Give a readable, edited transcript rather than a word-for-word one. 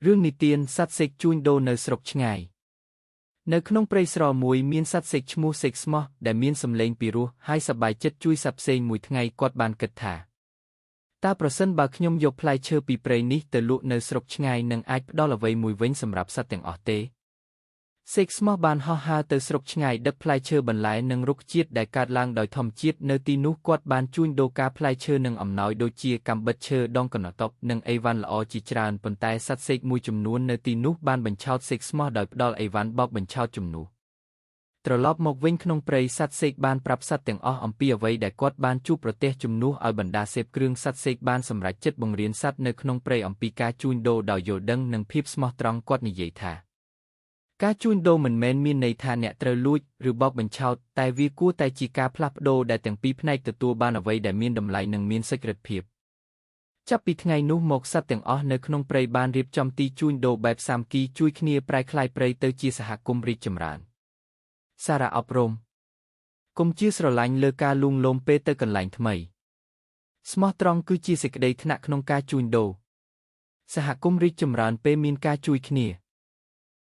រឿងនិទានសត្វសេកជួញដូរនៅស្រុកឆ្ងាយនៅក្នុងព្រៃស្រល់មួយមានសត្វសេកឈ្មោះសេកស្មោះដែលមានសម្លេងពីរោះហើយសប្បាយចិត្តជួយសត្វផ្សេងមួយថ្ងៃគាត់បានគិតថាតើប្រសិនបើខ្ញុំយកផ្លែឈើពីព្រៃនេះទៅលក់នៅស្រុកឆ្ងាយនឹងអាចផ្ដល់អ្វីមួយវិញសម្រាប់សត្វទាំងអស់ទេសេកស្មោះបានហោះហើរទៅស្រុកឆ្ងាយដឹកផ្លែឈើបន្លែនិងរុក្ខជាតិដែលកើតឡើងដោយធម្មជាតិនៅទីនោះគាត់បានជួញដូរការផ្លែឈើនិងអំណោយដូចជាកាំបិតឈើដងកណតុបនិងអីវ៉ាន់ល្អជាច្រើនប៉ុន្តែសត្វសេកមួយចំនួននៅទីនោះបានបញ្ឆោតសេកស្មោះដោយផ្ដល់អីវ៉ាន់បោកបញ្ឆោតជំនួសត្រឡប់មកវិញក្នុងព្រៃសត្វសេកបានប្រាប់សត្វទាំងអស់អំពីអ្វីដែលគាត់បានជួបប្រទះជំនួសឲ្យបណ្ដាសេពគ្រឿងសត្វសេកបានសម្រេចចិត្តបង្រៀនសត្វនៅក្នុងព្រៃអំពីការជួញដូរដោយយល់ដឹងនិងភាពស្មោះត្រង់គាត់និយាយថាការជួញដូរមិនមែនមានន័យថាអ្នកត្រូវលួចឬបោកបញ្ឆោតតែវាគួរតែជាការផ្លាស់ប្ដូរដែលទាំងពីរផ្នែកទទួលបានអ្វីដែលមានតម្លៃនិងមានសុចរិតភាពចាប់ពីថ្ងៃនោះមកសត្វទាំងអស់នៅក្នុងព្រៃបានរៀបចំទីជួញដូរបែបសាមគ្គីជួយគ្នាប្រែក្លាយព្រៃទៅជាសហគមន៍រីកចម្រើនសារៈអប់រំកុំជឿស្រឡាញ់លើការលួងលោមពេលទៅកន្លែងថ្មីស្មោះត្រង់គឺជាសេចក្តីថ្នាក់ក្នុងការជួញដូរសហគមន៍រីកចម្រើនពេលមានការជួយគ្នា។